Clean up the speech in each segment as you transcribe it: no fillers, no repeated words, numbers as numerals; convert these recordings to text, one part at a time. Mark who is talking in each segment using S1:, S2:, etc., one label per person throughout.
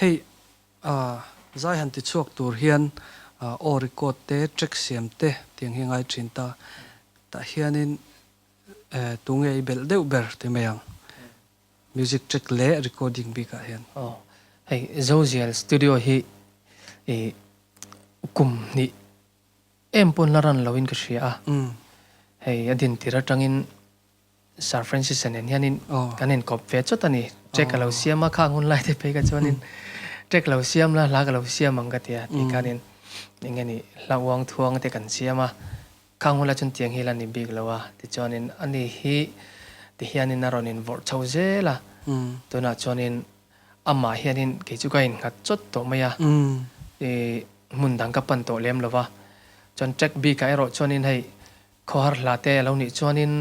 S1: Hei zai han ti chhuak tur hian aw record te, track siam te tiang hi ngai thin ta. Tah hianin tunge i belh deuh ber ti mai ang music track leh recording bikah hian.
S2: Aw hei Zozial studio hi i kum hnih em pawn la ran loin ka hria a. Hei a din tir atangin Sir Francis-a nen hianin kan inkawp ve chawt a ni. Track a lo siam a, khang hun lai te phei kha chuanin track lo siam la, hla ka lo siam ang ka ti a, tih khanin eng nge ni hla uang thuang te kan siam a, khang hun lai chuan tiang hi la ni bik lo a, tichuanin ani hi ti hianin a rawn invawrh chho zel a, tunah chuanin amah hianin kei chu ka innghat chawt tawh mai a, ih hmun dang ka pan tawh lem lo va, chuan track bikah erawh chuanin hei Khawhar hla te a lo nih chuanin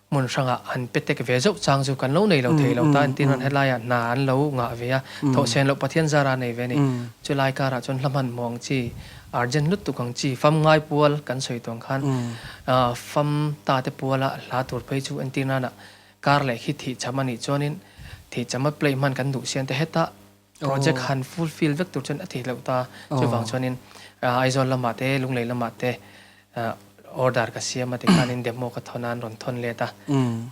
S2: hmun hrangah han pe tek ve zauh chang chu kan lo nei lo thei lo ta entir nan helaiah hna an lo ngah ve a, thawhsen loh Pathian zara nei ve a ni. Chulai karah chuan hla hmanhmawh ang chi, urgent lutuk ang chi, fam ngai pual kan sawi tuang khan fam ta te puala hla tur phei chu entir nana kar leh khi thih cham a nih chuanin thih chama play hman kan duh sian te hetah project han fulfill vek tur chuan a thei loh ta. Chuvang chuanin Aizawl lamah te Lunglei lamah te order ka siam a tikhanin demo ka thawn a an rawn thawn let a,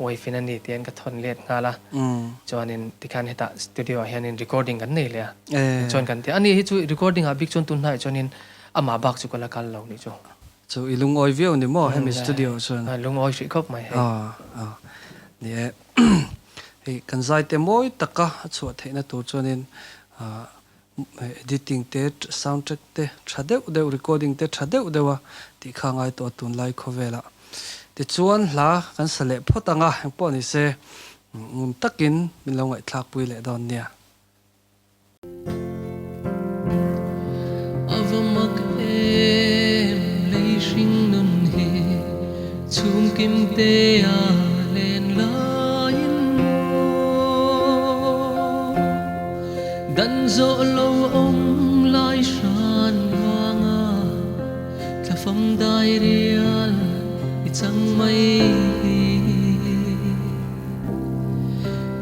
S2: wife in a ni tiin ka thawn let nghal a, chuanin tikhan hetah studio ah hianin recording kan nei leh a, chuan kan ti a, ani hi chu recording ah bik chuan tun hnaiah chuanin amah bak chu ka la kal lo nih chu.
S1: Chu i lungawi viau ni maw hemi studio ah chuan?
S2: Lungawi hrih khawp mai hei.
S1: Ni e, hei kan zaite mawi taka a chhuah theihna tur chuanin Editing te, sound track te tha deuh deuh, recording te tha deuh deuh a tih kha a ngai tawh a tunlai khawvelah. Tichuan hla kan sa leh phawt ang a, engpawh ni se ngun takin min lo ngaihthlakpui leh dawn nia.
S3: A va mak em lei hring nun hi chhungkim te a len laiin maw. Dan zawh lo awm lai hran vanga thlafam dai rial i chang mai hi.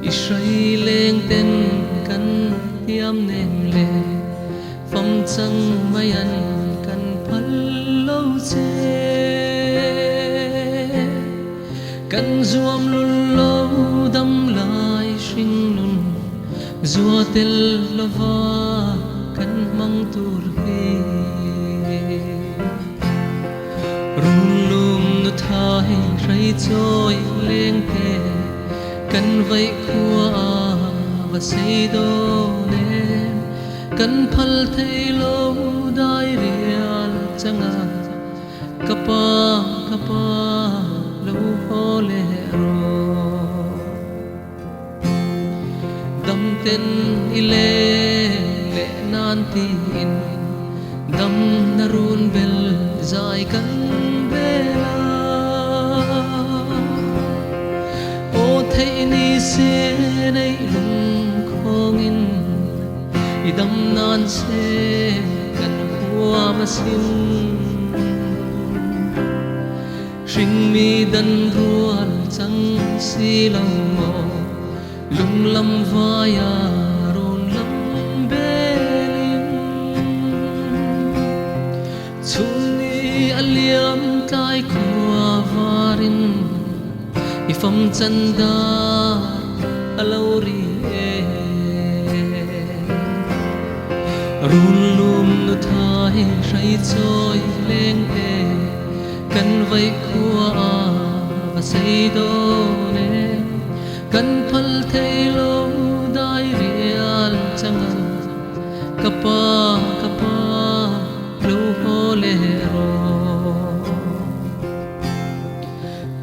S3: I hrai leng ten kan tiam nem le fam chang mai an kan phal lo che. Kan zuam lul lo dam lai hring nun zua tel lova kan hmang tur hi. Run lum nu thai hrei chawi leng te kan vaih khua a va sei dawn em. Kan phal thei lo dai rial changa. Ka pa, ka pa, lo haw leh rawh. Dam ten i leng leh nan tiin dam na run bel zai kan bel a. Aw theih ni se neih lungkhawngin I dam nan che kan huam asin. Hringmi dan rual chang si lo maw, lunglam vaia rawn lam belin. Chhunni a liam tlai khua varin, i fam chan dar a lo ri e. Run lum nu thai hrei chawi leng e, kan vaih khua a va sei dawn e. Kan phal thei lo dai rial chang Ka pa, ka pa, lo haw leh rawh.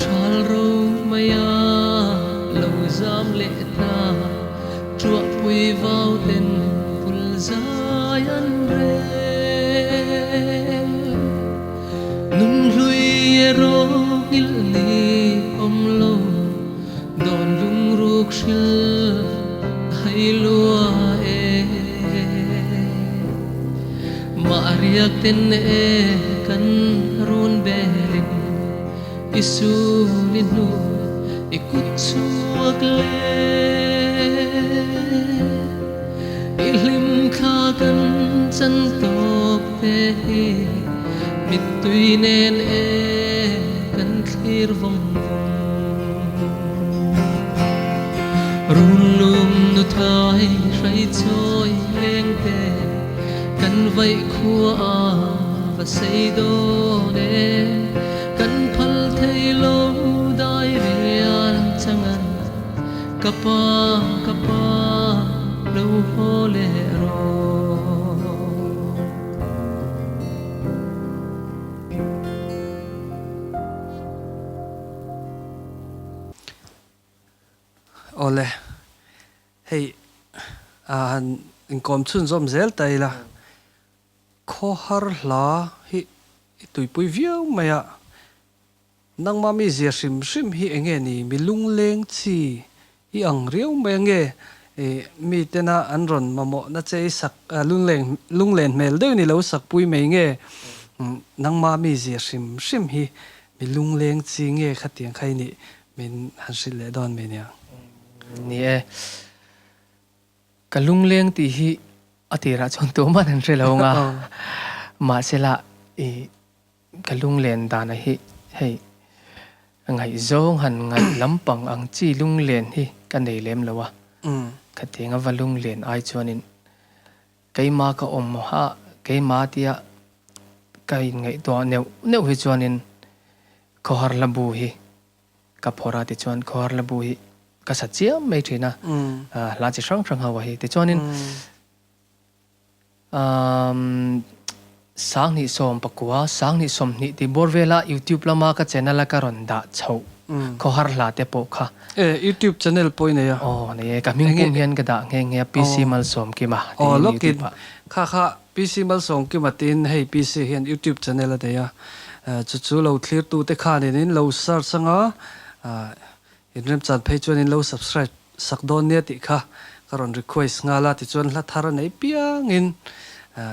S3: Ṭhal ro mai a lo zam leh ta, ṭuahpui vau ten bul zai an rel. Nun hlui erawh nghilh ni awm lo, dawn lungruk hril a hai lua e. Mah riak ten e kan run belin i sun i hnu i kut chhuak le. I hlim thla kan chan tawp te hi mittui nen e kan thlir vawng vawng. Runlum nuthai hrai chawi leng te kan vaih khua a va sei dawn e. Kan phal thei lo dai rial changan ka pa ka pa lo haw leh rawh.
S1: Awle, hei a han inkawm chhunzawm zel ta ila, khawhar hla hi i tuipui viau mai a, nangmah mi zia hrim hrim hi enge ni, mi lungleng chi i ang riau mai ange, i mi tena an rawn mamawhna che i sak lungleng lunglen hmel deuhin i lo sakpui mai nge, nangmah mi zia hrim hrim hi mi lungleng chi nge khatiang kha i nih Min han hrilh leh dawn mai nia.
S2: Ni e. Ka lungleng tih hi a tirah chuan tuman an hre lo ang a. Mahsela i ka lunglen dana hi hei ngaihzawng han ngaih lampang ang chi lunglen hi ka nei lem lo a. Khatiang a va lunglen ai chuanin keimah ka awm a, keimah tia ka inngaihtuah neuh neuh hi chuanin Khawhar hla bu hi ka phawrh a tichuan khawhar hla bu hi ka sa chiam mai thin a, hla chi hrang hrang ho a hi. Tichuanin 2019, 2020 tih bawr vela YouTube lama ka channel a ka rawn dah chhoh khawhar hla te pawh kha.
S1: E, YouTube channel pawh i nei a?
S2: Aw nei e, ka hming pum hian ka dah nghe nghe a, PC Malsawmkima
S1: tiin YouTube ah. Kha kha PC Malsawmkima tiin hei PC hian YouTube channel a nei a, chu chu lo thlirtute khanin in lo search anga in remchan phei chuan in lo subscribe sak dawn nia tih kha ka rawn request nghal a, tichuan hla thar a nei piangin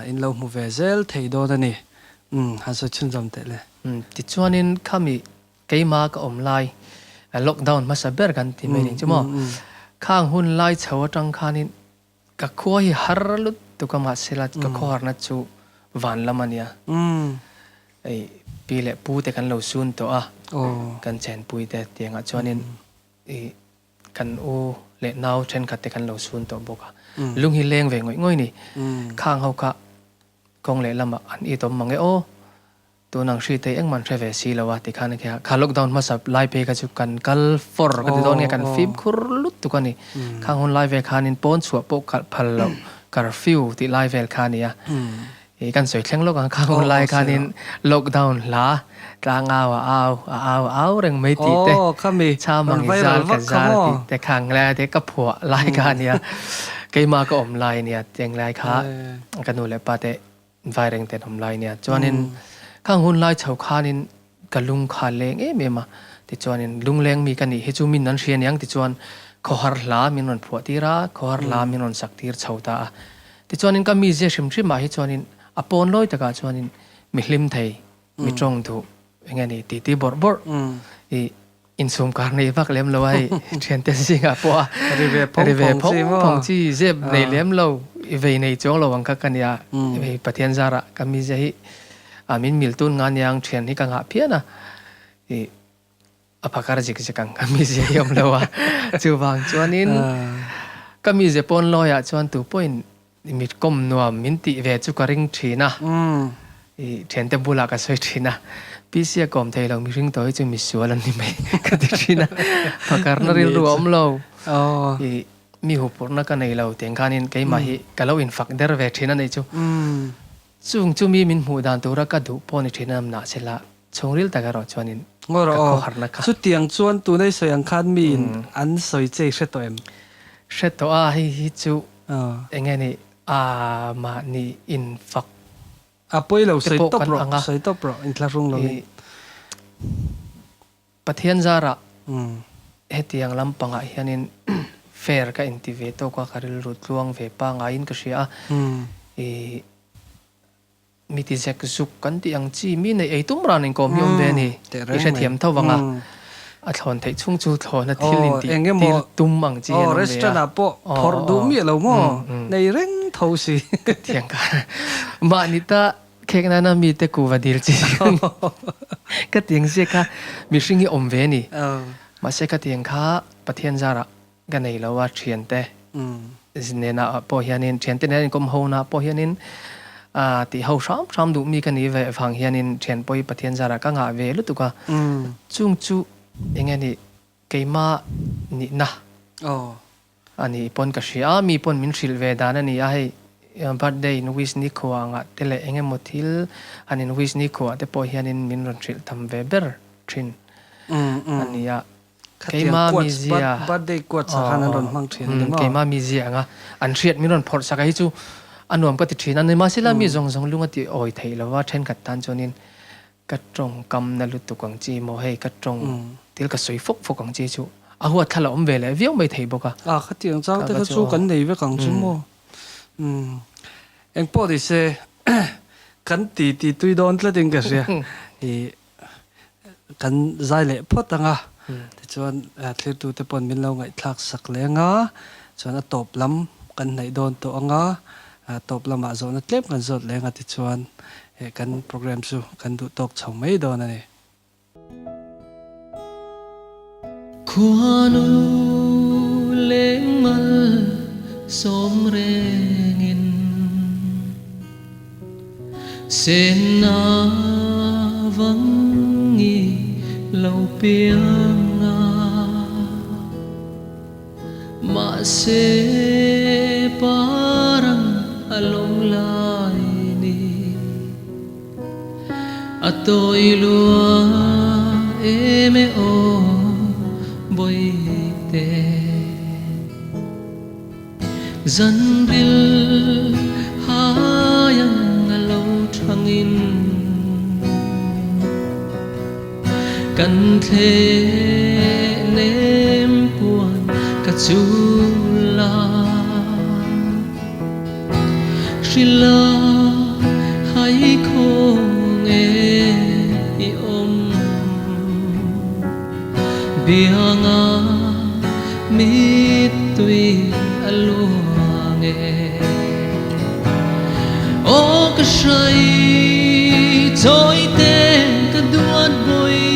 S1: in lo hmu ve zel thei dawn a ni. Umm han sawi chhunzawm teh le.
S2: Umm tichuanin khami keima ka awm lai lockdown hmasa ber kan ti mai ning chu maw, khang hun lai chho atang khanin Ka khua hi har lutuk a mahsela ka khawharna chu van lam a nia. Hei pi leh pu te kan lo sun tawh a, kan chenpui te tiangah chuanin i kan u leh nau thenkhat te kan lo sun tawh bawk a. Lung hi leng ve ngawih ngawih ni. Khang ho kha kawng leh lamah an itawm mang e aw. Tun ang hri thei engmah an hre ve si lo a tikhan a kha lockdown hmasa lai phei kha chu kan kal for ka ti dawn nge kan fimkhur lutuk a ni. Khang hun lai vel khanin pawn chhuah pawh kalh phal loh curfew tih lai vel kha a ni a. Ih kan sawi thleng lawk ang khang hun lai khanin lockdown hla tlang au a au a au a au reng mai tih te cham ang i zal ka zal tih te khang lai te ka phuah lai kha a nia. Keimah ka awm lai a nia tiang lai kha ka nu leh pa te Vaireng ten awm lai nia. Chuanin khang hun lai chho khanin ka lung kha leng em em a. Tichuanin lungleng mi ka nih hi chu min an hria aniang tichuan khawhar hla min rawn phuah tir a, khawhar hla min rawn sak tir chho ta a. Tichuanin ka mizia hrim hrim ah hi chuanin a pawn lawi takah chuanin mi hlim thei, mi tawng duh eng nge ni titi bawrh bawrh i Insum kar nei vak lem lo a hei thiante zingah pawh a
S1: ri ve phawng
S2: ri ve phawng phawng chi zep nei lem lo i vei nei chuang lo ang kha ka nia hei Pathian zarah ka mizia hi a min mil tun nga niang thian hi ka ngah phian a i a phakar zik zik ang ka mizia hi awm lo a chuvang chuanin ka mizia pawn lawiah chuan tu pawhin mit kawm nuam min tih ve chu ka ring thin a, i thiante bulah ka sawi thin a, PC a kawm thei lo mihring tawh hi chu misual an ni mai ka ti thin a, phakarna rilru a awm lo, i mi hupurhna ka nei lo tiang khanin keimah hi ka lo infak der ve thin a nih chu. Chung chu mi min hmuh dan tura ka duh pawh ni thin a namnah sela chhungril tak erawh chuanin
S1: ka khawharna kha. Chutiang chuan tuna i sawi ang khan miin an sawi che i hre tawh em?
S2: Hre tawh a, hei hi chu eng nge ni a mahni infak
S1: A pawi lo, sawi tawp rawh, sawi tawp rawh, inthlahrung lovin.
S2: Pathian zarah hetiang lampangah hianin fair ka inti ve tawk a, ka rilru tluang ve pangaiin ka hria a. I mi ti zek zuk kan tih ang chi mi nei ei tum ran inkawm hi awm ve a ni. I hrethiam tho vang a, a thlawn theih chhung chu thlawna thil intih tir tum ang chi hian awm ve a.
S1: Restaurant ah pawh phawrh duh miah lo maw? Nei reng tho si.
S2: Khatiang kha mahni ta khek nana mite kuhva dil chi khatiang zia kha mihring hi awm ve a ni. Mahse khatiang kha Pathian zarah ka nei lo a thiante nena pawh hianin thiante nena inkawm ho na pawh hianin tih ho hram hram duh mi ka ni ve vang hianin thian pawh hi Pathian zarah ka ngah ve lutuk a. Chung chu eng nge ni Keimah nihna a nih pawn ka hria a, mi pawn min hrilh ve dan a ni a, hei birthday in wish ni khua angah te leh eng emaw thil han in wish ni khua te pawh hianin min rawn hrilh tham ve ber thin a ni a. Keimah mizia keimah mizia anga an hriat min rawn phawrh sak a hi chu a nuam ka ti thin a, nimahsela mi zawng zawng lung a ti awi theih lova thenkhat tan chuanin Ka tawngkam na lutuk ang chi maw hei ka tawng thil ka sawi fawk fawk ang chi chu a huat thla la awm ve leh viau mai thei bawk a.
S1: A khatiang chang te kha chu kan nei vek ang chu maw. Umm engpawh ni se kan ti ti tui dawn tlat in ka hria i kan zai leh phawt ang a tichuan thlirtu te pawn min lo ngaihthlak sak leng a chuan a tawp lam kan hnaih dawn tawh ang a tawp lamah zawhna tlem kan zawt leng a tichuan He kan program chu kan duh tawk chho mai dawn a ni.
S3: Khuanu lengmal sawm rengin Senna vangi lo piang a. Mahse parang a lo lai ni. A tawi lua em e aw Bawihte. Zanril haiang a lo thangin kan thleh nem puan ka chul a. Hrila hai khawng e i awm bianga mittui a luang e. Aw ka hrai chawi te ka duat bawi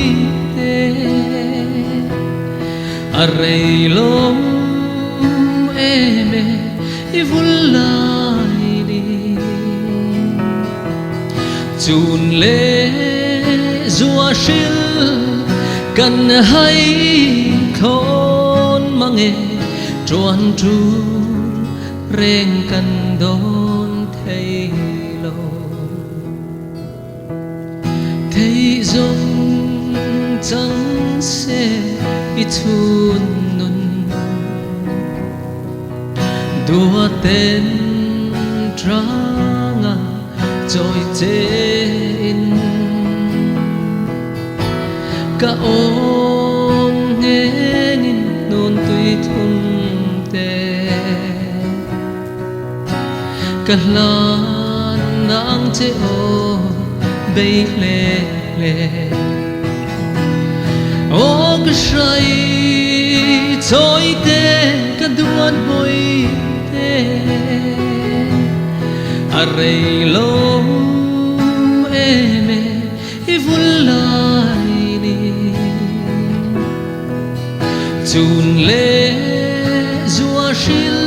S3: te a rei lo em e i vul lai ni. Chun le zua hril kan hai thlawn mang e tuan tul reng kan dawn thei lo. Thei zawng chang se i chhun nun Dua ten hranga chawi chein Ka awm nghengin nun tui thum te Ka hlan nang che aw bei hle hle Aw ka hrai chawi te ka duat bawi te A rei lo em e i vul lai ni Chun le zua hril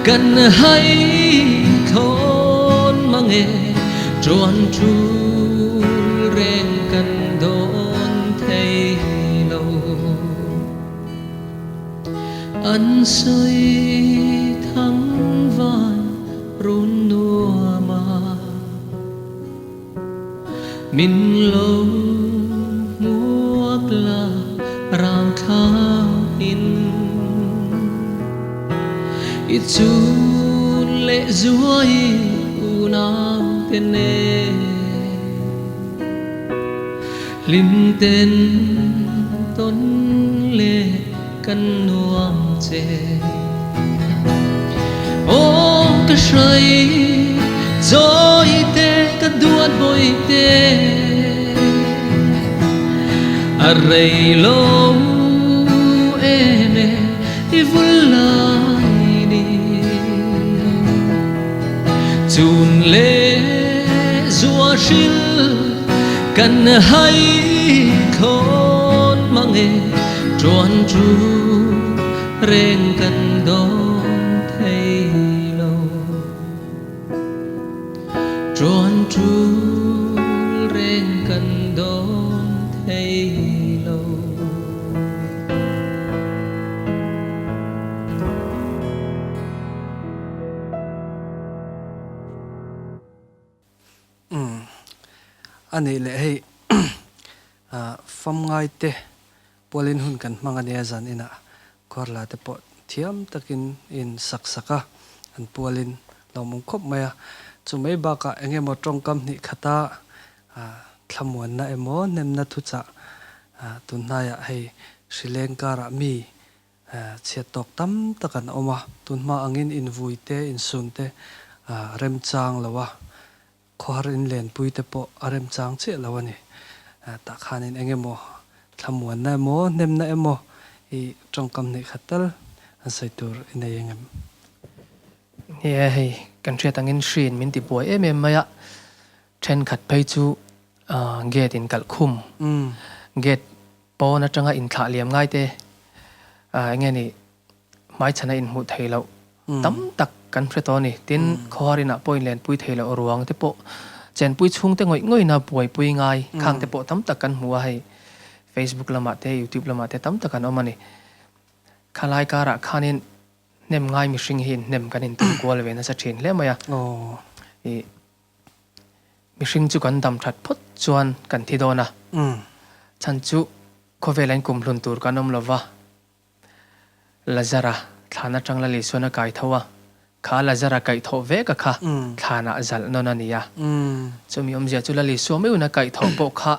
S3: kan hai thawn mang e Tuan tul reng kan dawn thei lo. An sawi thang van run nuam a. Min lo hmuak la rang thlak in i chun leh zuai unau te nen hlim ten tawn leh kan nuam che. Aw ka hrai chawi te ka duat bawi te a rei lo em e i vul lai ni. Chun leh zua hril kan hai thlawn mang e, Tuan chu reng kan dawn thei lo. Tuan chu reng kan dawn thei lo.
S1: Umm a nih leh hei fam ngai te pualin hun kan hmang ania zan inah khuarla te pawh thiam takin in sak sak a an pualin lawmawm khawp mai a chu mai bakah eng emaw tawngkam hnih khata thlamuanna emaw hnemna thuchah tunhnaiah hei hrileng karah mi Chhiat tawk tam tak an awm a, tunhma angin invui te, insun te a remchang lo a, khawhar inlenpui te pawh a remchang chiah lo a ni. Tah khanin eng emaw thlamuanna emaw, hnemna emaw i tawngkam hnih khat tal an sawi tur i nei engem?
S2: Ni e, hei kan hriat angin hriin min ti buai em em mai a, thenkhat phei chu gate in kalh khum, gate Pawn atanga inthlah liam ngai te eng nge ni hmaichhana inhmuh theih loh tam tak kan hre tawh a ni. Tin, khawhar inah pawh inlenpui theih loh ruang te pawh chenpui chhungte ngawih ngawihna buaipui ngai khang te pawh tam tak kan hmu a, hei Facebook lamah te YouTube lamah te tam tak an awm a ni. Khalai karah khanin hnem ngai mihring hi inhnem kan intum kual ve nasa thin hle mai a. Ih. Mihring chu kan dam that phawt chuan kan thi dawn a, chhan chu khawvel an kum hlun tur kan awm lo va. Lazara thlan atang Lal Isuan a kai tho a, kha Lazara kaih thawh vek a kha thlanah zalh nawn a ni a. Chumi awmzia chu Lal Isua meuhin a kaih thawh pawh kha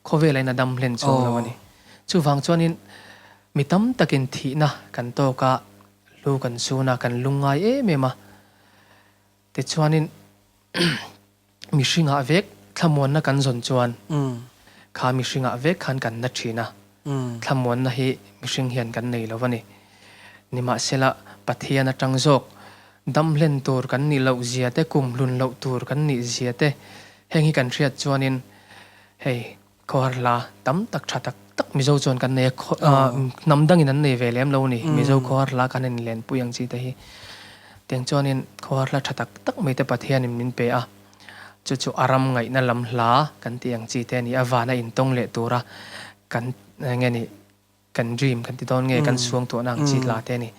S2: khawvel in a dam hlen chuang lo a ni. Chuvang chuanin mi tam takin thihna kan tawk a, lu kan sun a, kan lungngai em em a. Tichuanin mihringah vek thlamuanna kan zawn chuan kha mihringah vek khan kan na thin a, thlamuanna hi mihring hian kan nei lo a ni. Nimahsela Pathian atang zawk dam hlen tur kan nih loh zia te, kum hlun loh tur kan nih zia te heng hi kan hriat chuanin hei khawhar hla tam tak tha tak tak Mizo chuan kan nei a, hnam dangin an nei ve lem lo a ni. Mizo khawhar hla kan inlenpui ang chi te hi. Tiang chuanin khawhar hla tha tak tak mai te Pathianin min pe a, chu chu a ram ngaihna lam hla kan tih ang chi te a ni a, vana intawng leh tura kan eng nge ni kan dream kan ti dawn nge kan suangtuahna ang chi hla te a ni.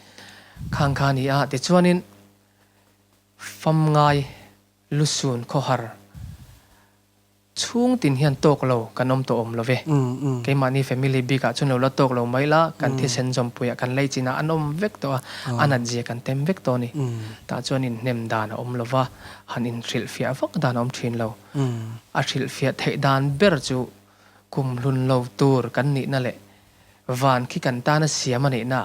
S2: Khang kha a ni a, tichuanin fam ngai lusun khawhar Chhung tin hian tawk lo kan awm tawh awm lo ve. Keimahni family bik ah chuan lo la tawk lo mai la, kan thisen zawmpuiah kan lei chinah an awm vek tawh a, a nat zia kan tem vek tawh a ni. Tah chuan inhnem dan a awm lo va, han inhrilhfiah vak dan a awm thin lo. A hrilhfiah theih dan ber chu kum hlun lo tur kan nihna leh van khi kan tana siam a nihna,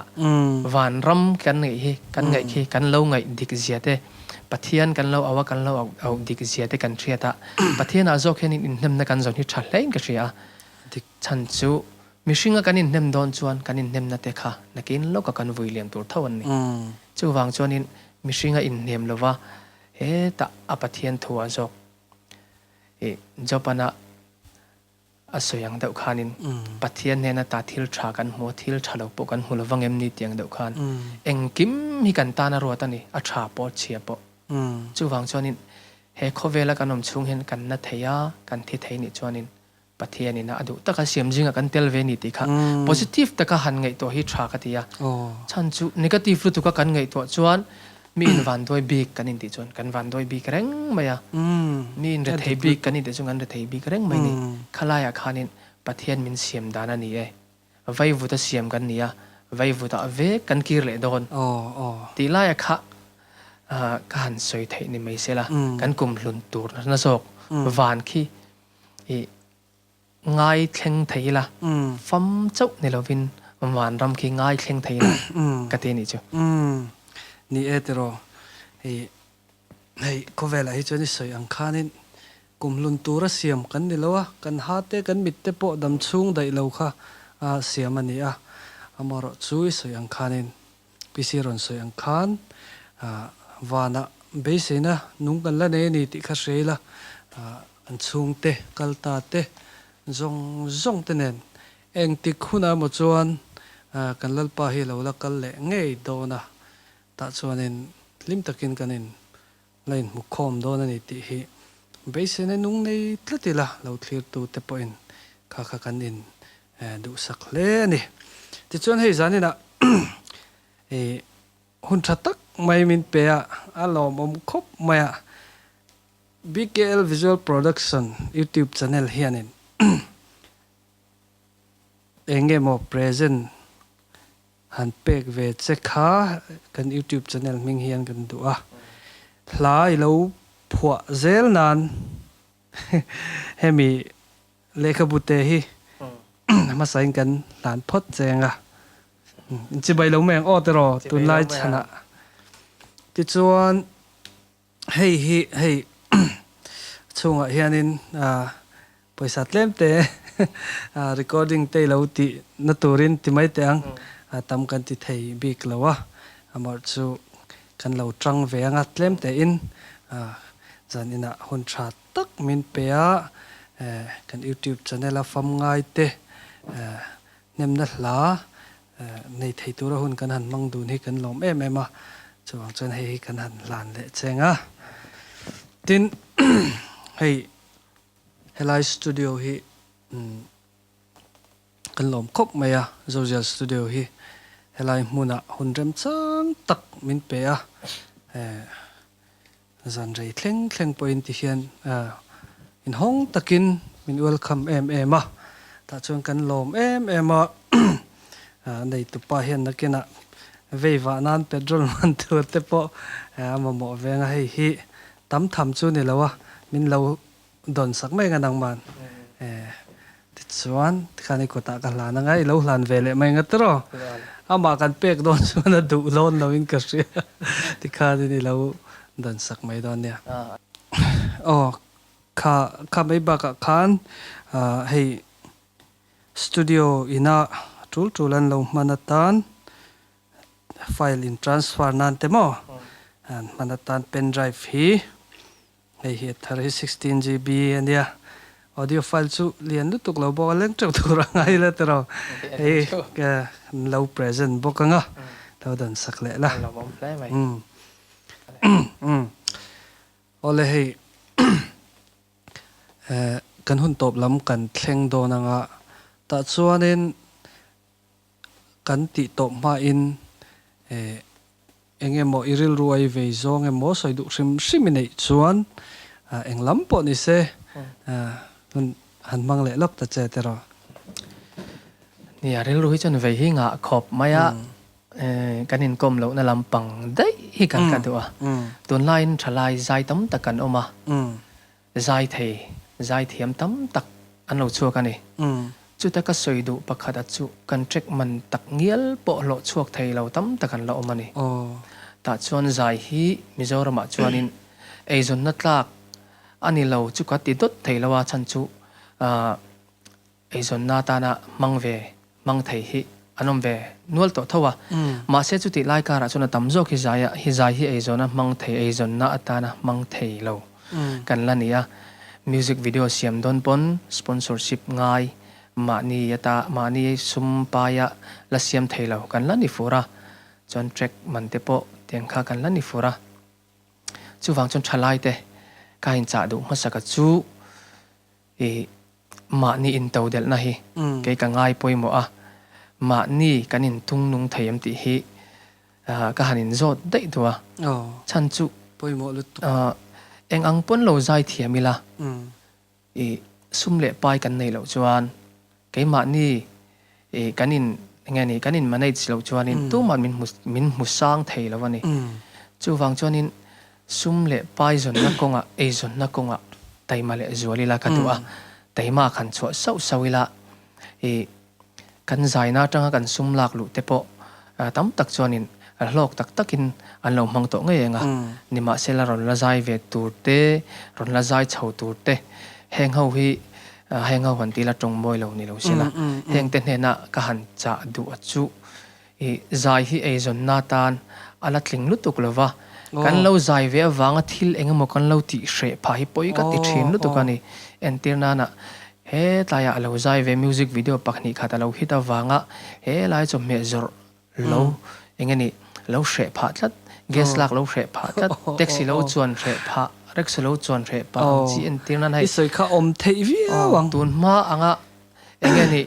S2: van ram kan ngaih hi, kan ngaih khi kan lo ngaih dik zia te, Pathian kan lo auh a, kan lo auh dik zia te kan hriat a, Pathianah zawk hian inhnemna kan zawn hi tha hlein ka hria a. Chhan chu mihringa kan inhnem dawn chuan kan inhnemna te kha nakin lawka kan vui liam tur tho an ni. Chuvang chuanin mihringa inhnem lova hetah a Pathian thuah zawk i Jopana A sawi ang deuh khanin Pathian hnena ta thil tha kan hmu a, thil tha lo pawh kan hmu lo vang em ni tih ang deuh khan engkim hi kan tan a ruat a ni, a tha pawh a chhia pawh. Chuvang chuanin he khawvela kan awm chhung hian kan na thei a, kan thi thei nih chuanin Pathianin a duh taka siam zingah kan tel ve ni tih kha positive taka han ngaihtuah hi tha ka ti a. Chhan chu negative lutuka kan ngaihtuah chuan Mi in vanduai bik kan intih chuan kan vanduai bik reng mai a, mi in rethei bik kan intih chuan kan rethei bik reng mai a ni. Khalaiah khanin Pathian min siam dan a ni e, vaivuta siam kan ni a, vaivutah vek kan kir leh dawn tih laiah kha ka han sawi theih ni mai sela, kan kumhlun tur na zawk van khi i Ngai thleng thei ila, fam chauh ni lovin vanram khi ngai thleng thei ila ka ti anih chu.
S1: Umm, ni e tiraw, hei hei khawvelah hi chuan i sawi ang khanin kumhlun tura siam kan ni lo a, kan ha te kan mit te pawh dam chhung daih lo kha siam a ni a, amaherawh chu i sawi ang khanin PC rawn sawi ang khan vanah. beiseina nung kan la nei a ni tih kha hria ila, an chhungte kal ta te zawng zawng te nen engtik hunah emaw chuan kan Lalpa hi lo la kal leh ngei dawn a, tah chuanin hlim takin kan in la inhmu khawm dawn a ni tih hi beiseina nung nei tlat ila lo thlirtu te pawhin kha kha kan in duhsak hle a ni. Tichuan hei zaninah Hun tha tak mai min pe a, a lawmawm khawp mai a. BKL Visual Production YouTube channel hianin eng nge maw present han pek ve che kha kan YouTube channel hming hian kan duh a. Hla i lo phuah zel nan hemi Lehkhabu te hi hmasain kan hlan phawt cheng a, chibai lo mai ang aw tiraw tunlai chhanah. Tichuan hei hi hei chhungah hianin pawisa tlem te recording te ilo tih na turin ti mai teh ang, tam kan ti thei bik lo a, amawrh chu kan lo tang ve anga tlem tein zan inah hun tha tak min pe a, kan YouTube channel a fam ngai te hnemna hla nei thei tura hun kan han hmang dun hi kan lawm em em a, chuvang chuan hei hi kan han hlan leh cheng a. Tin, hei helai studio hi kan lawm khawp mai a, Zozial studio hi helai hmunah hun remchang tak min pe a, Zan rei thleng thleng pawhin ti hian inhawng takin min welcome em em a, tah chuan kan lawm em em a, neitupa hian nakinah vei vah nan petrol man tur te pawh a mamawh veng a, hei hi tam tham chu ni lo a, min lo dawn sak mai ang a nangman tichuan tikhan i kutah ka hlan anga i lo hlan ve leh mai nga tiraw amah kan pek dawn chuan a duh lawn lo in ka hria tikhanin i lo dawn sak mai dawn nia. Aw kha kha mai bakah khan hei studio ina tul tul an lo hman atan file in transfer nan te maw an hman atan pen drive hi Hei hi a thar hi 16 GB a nia. Audio file chu lian lutuk lo bawk a, leng teuh tur a ngai la tiraw. Hei kan lo present bawk ang a, lo dan sak leh la. Awle hei kan hun tawp lam kan thleng dawn ang a, tah chuanin kan tih tawp hmain Eng emaw i rilru a i vei zawng emaw sawi duh hrim hrim i neih chuan eng lam pawh ni se hun han hmang leh lawk ta che tiraw.
S2: Nia, rilru hi chuan vei hi ngah khawp mai a, kan inkawm lohna lampang daih hi kan ka duh a. Tunlaiin thalai zai tam tak kan awm a, Zai thei, zai thiam tam tak an lo chhuak a ni. Chuta ka sawi duh pakhat a chu kan track man tak ngial pawh hlawh chhuak thei lo tam tak an la awm a ni. Tah chuan zai hi Mizoramah chuanin eizawnna tlak a ni lo chu ka ti dawt thei lo a chhan chu Eizawnna atana hmang ve, hmang thei hi an awm ve nual tawh tho a. Mahse chutih lai karah chuan a tam zawk hi zai hi zai hi eizawnna hmang thei, eizawnna atana hmang thei lo kan la ni a. Music video siam dawn pawn sponsorship ngai mahni ata mahni sum paia la siam thei lo kan la ni fur a. Chuan track man te pawh tiang kha kan la ni fur a. Chuvang chuan thalaite ka inchah duh hmasaka chu I mahni intodelhna hi kei ka ngai pawimawh a, mahni kan intung nung thei em tih hi ka han inzawt daih duh a. Chhan chu eng ang pawn lo zai thiam ila, i sum leh pai kan nei loh chuan keimahni kan in enge ni kan in manage loh chuanin tumah min hmu min hmu sang thei lo a ni. Chuvang chuanin Sum leh pai zawnna kawngah, ei zawnna kawngah taima leh zual ila ka duh a, taima khan chhuah sauh sauh ila i kan zaina atanga kan sum lak luh te pawh tam tak chuanin hlawk tak takin an lo hmang tawh ngei ang a, nimahsela rawn la zai ve tur te, rawn la zai chho tur te, heng ho hi heng ho han ti ila tawng mawi lo ni lo sela, heng te hnena ka han chah duh a chu. I zai hi eizawnna tan a la tling lutuk lo va. Kan lo zai ve avanga thil eng emaw kan lo tih hreh phah hi pawi ka ti thin lutuk a ni. Entir nana he tlaiah a lo zai ve music video pahnih khat a lo hit avanga he lai chawhmeh zawrh lo eng nge ni lo hreh phah tlat, gas lak lo hreh phah tlat, taxi lo chuan hreh phah, rickshaw lo chuan hreh phah ang chi entir nan hei.
S1: I sawi kha awm theih viau ang.
S2: Tun hma anga eng nge ni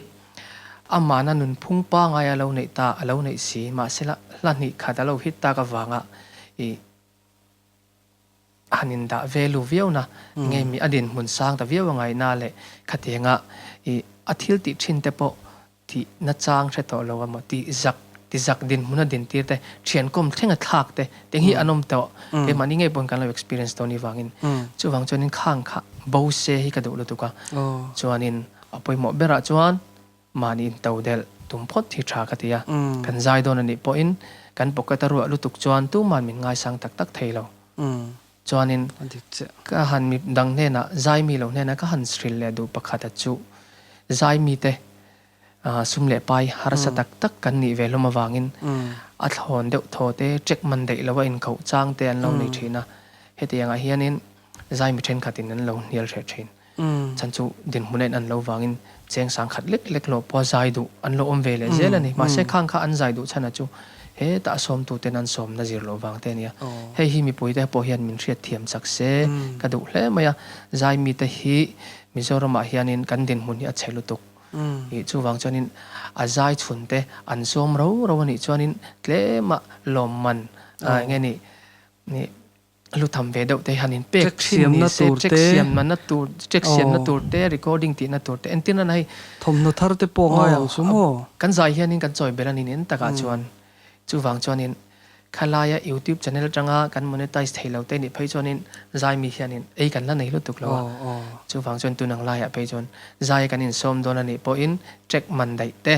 S2: amahna nunphung pangai a lo neih ta a lo neih si mahsela hla hnih khat a lo hit tak avanga i han indah velu viau na nge mi a dinhmun sang ta viau a ngaihna leh khatianga i a thil tih thin te pawh tih nachang hre tawh lo a maw tih zak ti zak dinhmun a dintir te thian kawm thleng a thlak te teng hi an awm tawh keimahni ngei pawn kan lo experience dawn avangin chuvang chuanin khang kha bo se hi ka duh lutuk a chuanin a pawimawh berah chuan mahni into delh tum phawt hi tha ka ti a kan zai dawn anih pawhin kan pocket a ruah lutuk chuan tuman min ngaisang tak tak thei lo chuanin ka han mi dang hnenah zai mi lo hnenah ka han hrilh leh duh pakhat a chu zai mite sum leh pai harsa tak tak kan nih ve hlawm avangin a thlawn deuh thaw te check man daih lo a inkhauh chang te an lo nei thin a, hetiang ah hianin zai mi thenkhatin an lo hnial hreh thin. Chhan chu dinhmun a in an lo vangin cheng sang khat lek lek loh pawh zai duh an lo awm ve leh zel a ni. Mahse khang kha an zai duh chhan a chu hetah a sawmtu ten an sawmna zir loh vang te a nia. Hei hi mipui te pawh hian min hriat thiam chak se ka duh hle mai a. Zai mite hi Mizoramah hianin kan dinhmun hi a chhe lutuk. Ih chuvang chuanin a zai chhun te an sawm ro ro a nih chuanin tlema lawmman eng nge ni lu tham ve deuh te han in pek thin ni se check siamna na tur check siamna tur te recording tihna tur te entir nana hei
S1: thawmhnaw thar te pawh ngai ang chu maw
S2: kan zai hianin kan chawi ber a ni nen takah chuan chuvang chuanin khalaia youtube channel atanga kan monetize thei lo te nih phei chuanin zai mi hianin ei kan la nei lutuk lo a chuvang chuan tun ang laiah phei chuan zai kan insawm dawn a nih pawhin track man daih te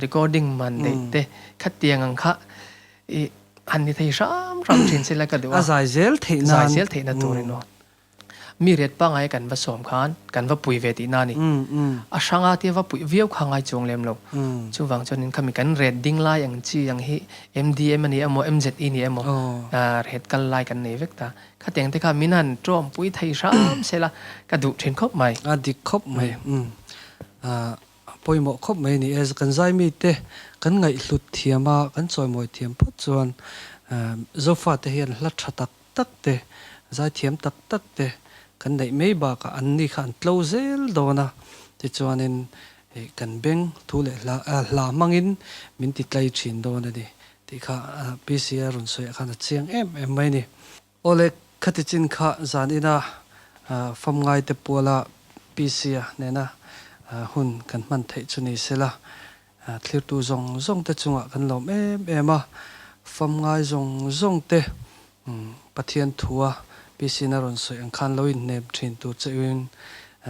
S2: recording man daih te khatiang ang kha I han ni thei hram hram thin se la ka duh a.
S1: A zai zel theih nan.
S2: Zai zel theihna turin aw. Mi ret pangai kan va sawm khan kan va pui ve tihna a ni. A hranga tia va puih viau kha ngai chuang lem lo. Chuvang chuanin khami kan ret ding lai ang chi ang hi MDM a ni emaw MZE ni emaw ret kal lai kan nei vek ta. Khatiang te kha min han tawm pui thei hram se la ka duh thin khawp mai.
S1: A dik khawp mai. A pawimawh khawp mai a ni e. Kan zaimite kan ngaihhlut thiam a, kan chawimawi thiam phawt chuan Zofate hian hla tha tak tak te, zaithiam tak tak te kan neih mai bakah anni kha an tlo zel dawn a. Tichuanin kan beng thu leh hla hla hmangin min ti tlai thin dawn a ni tih kha PCA rawn sawiah khan a chiang em em mai a ni. Awle, khati chin kha zan ina famngaite puala PC-a nena hun kan hman theih chu ni sela, thlirtu zawng zawng te chungah kan lawm em em a, famngai zawng zawng te Pathian thua PC-na rawn sawi ang khan lo inhnem thin tur cheuhin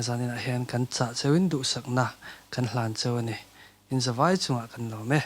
S1: zan inah hian kan chah cheuhin duhsakna kan hlan cheu a ni. Inzavai chungah kan lawm e.